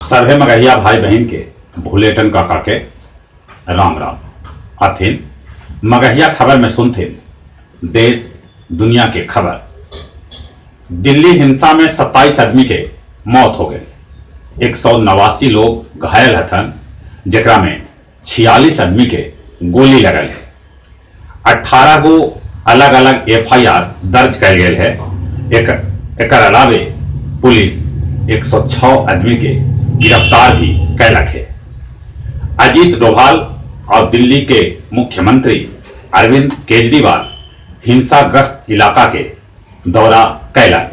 सभे मगहिया भाई बहिन के भुलेटन काका के राम राम। अथिन मगहिया खबर में सुनथिन देश दुनिया के खबर। दिल्ली हिंसा में 27 आदमी के मौत हो गई, 189 लोग घायल हथन, जेकरा में 46 आदमी के गोली लगल है। 18 गो अलग अलग एफआईआर दर्ज कयल गेल है। एक एकर अलावे पुलिस 106 आदमी के गिरफ्तार भी कैलक है। अजीत डोभाल और दिल्ली के मुख्यमंत्री अरविंद केजरीवाल हिंसाग्रस्त इलाका के दौरा कैलन।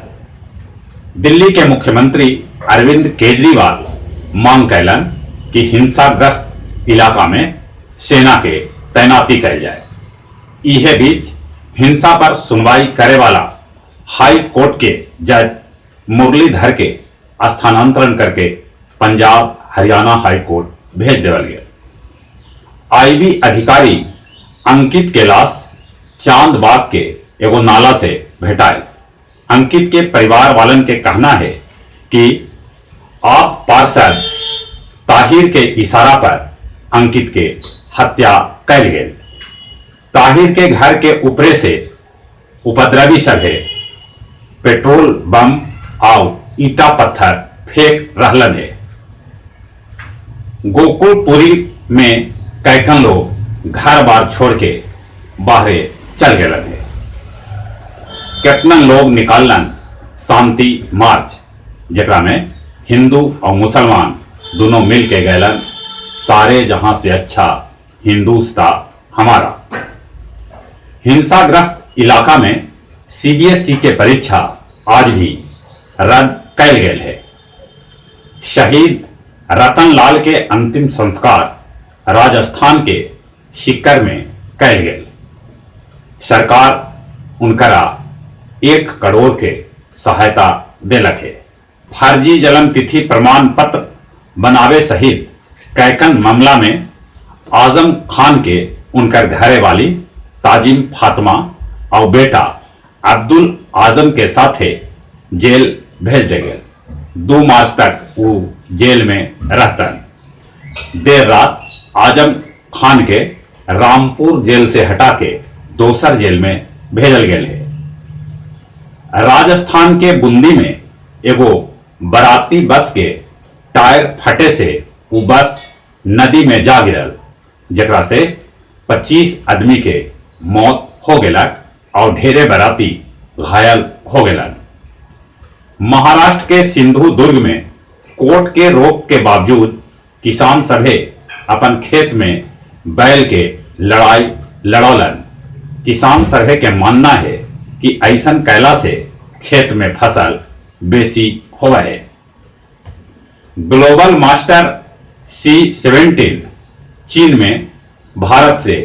दिल्ली के मुख्यमंत्री अरविंद केजरीवाल मांग कैलन कि हिंसाग्रस्त इलाका में सेना के तैनाती कैल जाए। इहे बीच हिंसा पर सुनवाई करे वाला हाई कोर्ट के जज मुरलीधर के स्थानांतरण करके पंजाब हरियाणा हाई कोर्ट भेज देवल गया। आईबी अधिकारी अंकित के लाश चांदबाग के एगो नाला से भेटायल। अंकित के परिवार वालन के कहना है कि आप पार्षद ताहिर के इशारा पर अंकित के हत्या कैल गेल। ताहिर के घर के ऊपरे से उपद्रवी सभे पेट्रोल बम आउ ईटा पत्थर फेंक रहलन है। गोकुलपुरी में कैकन लोग घर बार छोड़ के बाहरे चल गए है। केतनन लोग निकालन शांति मार्च, जेकरा में हिंदू और मुसलमान दोनों मिल के गैलन सारे जहां से अच्छा हिंदुस्तां हमारा। हिंसाग्रस्त इलाका में सीबीएसई के परीक्षा आज भी रद्द कैल गेल है। शहीद रतन लाल के अंतिम संस्कार राजस्थान के सीकर में कैल गेल। सरकार उनकरा 1 करोड़ के सहायता देलक है। फर्जी जन्म तिथि प्रमाण पत्र बनावे सहित कैकन मामला में आजम खान के उनकर घरे वाली ताजिम फातिमा और बेटा अब्दुल आजम के साथे जेल भेज दे गए। 2 मार्च तक वो जेल में रहतन। देर रात आजम खान के रामपुर जेल से हटा के दोसर जेल में भेजल गेल है। राजस्थान के बूंदी में एगो बराती बस के टायर फटे से वो बस नदी में जा गिरल, जेकरा से 25 आदमी के मौत हो गेलक और ढेरे बराती घायल हो गेलन। महाराष्ट्र के सिंधु दुर्ग में कोर्ट के रोक के बावजूद किसान सभे अपन खेत में बैल के लड़ाई लड़ौलन। किसान सभे के मानना है कि ऐसन कैला से खेत में फसल बेसी होवे है। ग्लोबल मास्टर C-17 चीन में भारत से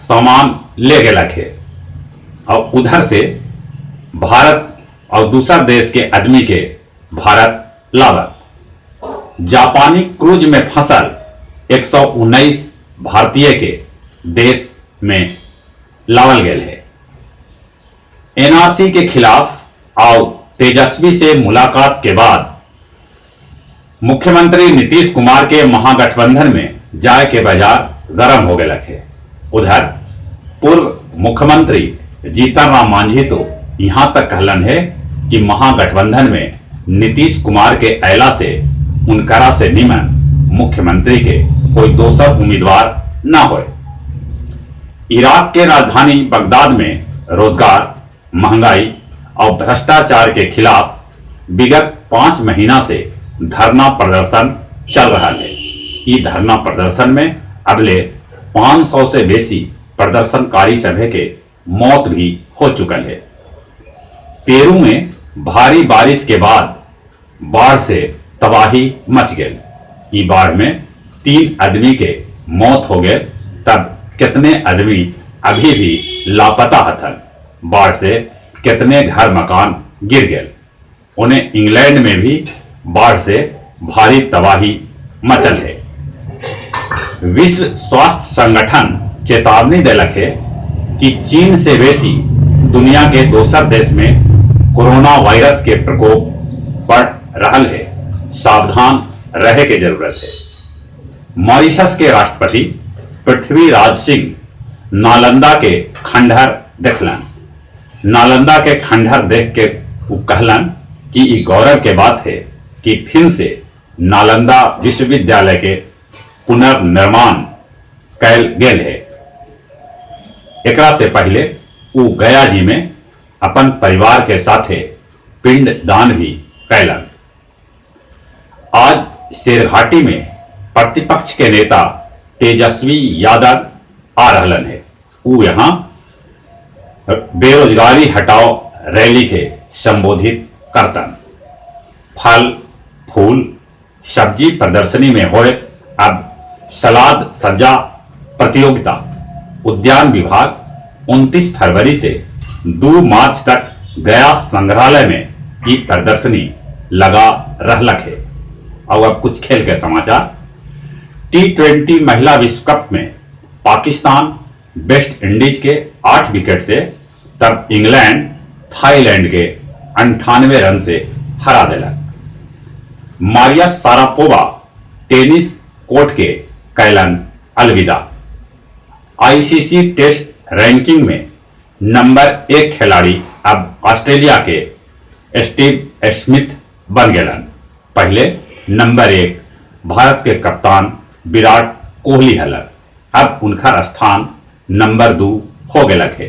सामान ले गेलक है और उधर से भारत और दूसर देश के आदमी के भारत लावत। जापानी क्रूज में फंसल 119 भारतीय के देश में लावल गेल है। एनआरसी के खिलाफ और तेजस्वी से मुलाकात के बाद मुख्यमंत्री नीतीश कुमार के महागठबंधन में जाय के बाजार गर्म हो गए है। उधर पूर्व मुख्यमंत्री जीतन राम मांझी तो यहां तक कहलन है कि महागठबंधन में नीतीश कुमार के ऐला से उनकरा से निमन मुख्यमंत्री के कोई दोसर उम्मीदवार न होए। इराक के राजधानी बगदाद में रोजगार, महंगाई और भ्रष्टाचार के खिलाफ विगत 5 महीना से धरना प्रदर्शन चल रहा है। ये धरना प्रदर्शन में अगले 500 से बेसी प्रदर्शनकारी सभे के मौत भी हो चुकल है। पेरू में भारी बारिश के बाद बाढ़ से तबाही मच गई। ई बाढ़ में 3 आदमी के मौत हो गए, तब कितने आदमी अभी भी लापता हथन। बाढ़ से कितने घर मकान गिर गए। उन्हें इंग्लैंड में भी बाढ़ से भारी तबाही मचल है। विश्व स्वास्थ्य संगठन चेतावनी देलक है कि चीन से बेसी दुनिया के दोसर देश में कोरोना वायरस के प्रकोप बढ़ रहल है, सावधान रहे के जरूरत है। मॉरिशस के राष्ट्रपति पृथ्वीराज सिंह नालंदा के खंडहर देखलन। नालंदा के खंडहर देख के उ कहलन कि ई गौरव के बात है कि फिर से नालंदा विश्वविद्यालय के पुनर्निर्माण कैल गेल है। एकरा से पहले उ गया जी में अपन परिवार के साथे पिंड दान भी कैलन। आज शेरघाटी में प्रतिपक्ष के नेता तेजस्वी यादव आ रहलन है। उ यहां बेरोजगारी हटाओ रैली के संबोधित करतन। फल फूल सब्जी प्रदर्शनी में होए अब सलाद सज्जा प्रतियोगिता। उद्यान विभाग 29 फरवरी से 2 मार्च तक गया संग्रहालय में ई प्रदर्शनी लगा रहलक है। और अब कुछ खेल के समाचार। टी20 महिला विश्व कप में पाकिस्तान वेस्ट इंडीज के 8 विकेट से, तब इंग्लैंड थाईलैंड के 98 रन से हरा देलक। मारिया सारापोवा टेनिस कोर्ट के कैलन अलविदा। आईसीसी टेस्ट रैंकिंग में नंबर 1 खिलाड़ी अब ऑस्ट्रेलिया के स्टीव स्मिथ बन गेलन। पहले नंबर 1 भारत के कप्तान विराट कोहली हलन, अब उनका स्थान नंबर 2 हो गेलक है।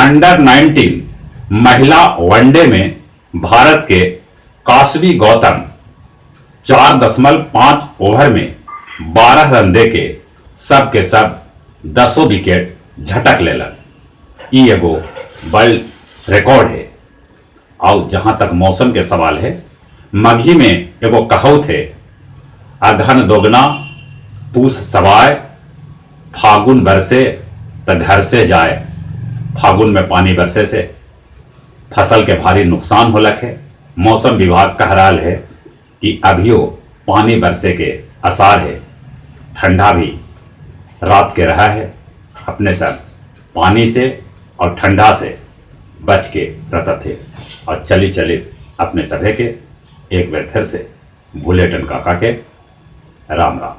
अंडर 19 महिला वनडे में भारत के काशवी गौतम 4.5 ओवर में 12 रन देके सब के सब 10 विकेट झटक लेलन। ई एगो वर्ल्ड रिकॉर्ड है। और जहां तक मौसम के सवाल है, मगही में एगो कहावत है, अगहन दोगना पूस सवाए, फागुन बरसे त घर से जाए। फागुन में पानी बरसे से फसल के भारी नुकसान होलक है। मौसम विभाग कह रहा है कि अभियो पानी बरसे के आसार है। ठंडा भी रात के रहा है। अपने सब पानी से और ठंडा से बच के रहता थे। और चली चली अपने सभे के एक बार फिर से भुलेटन काका के राम राम।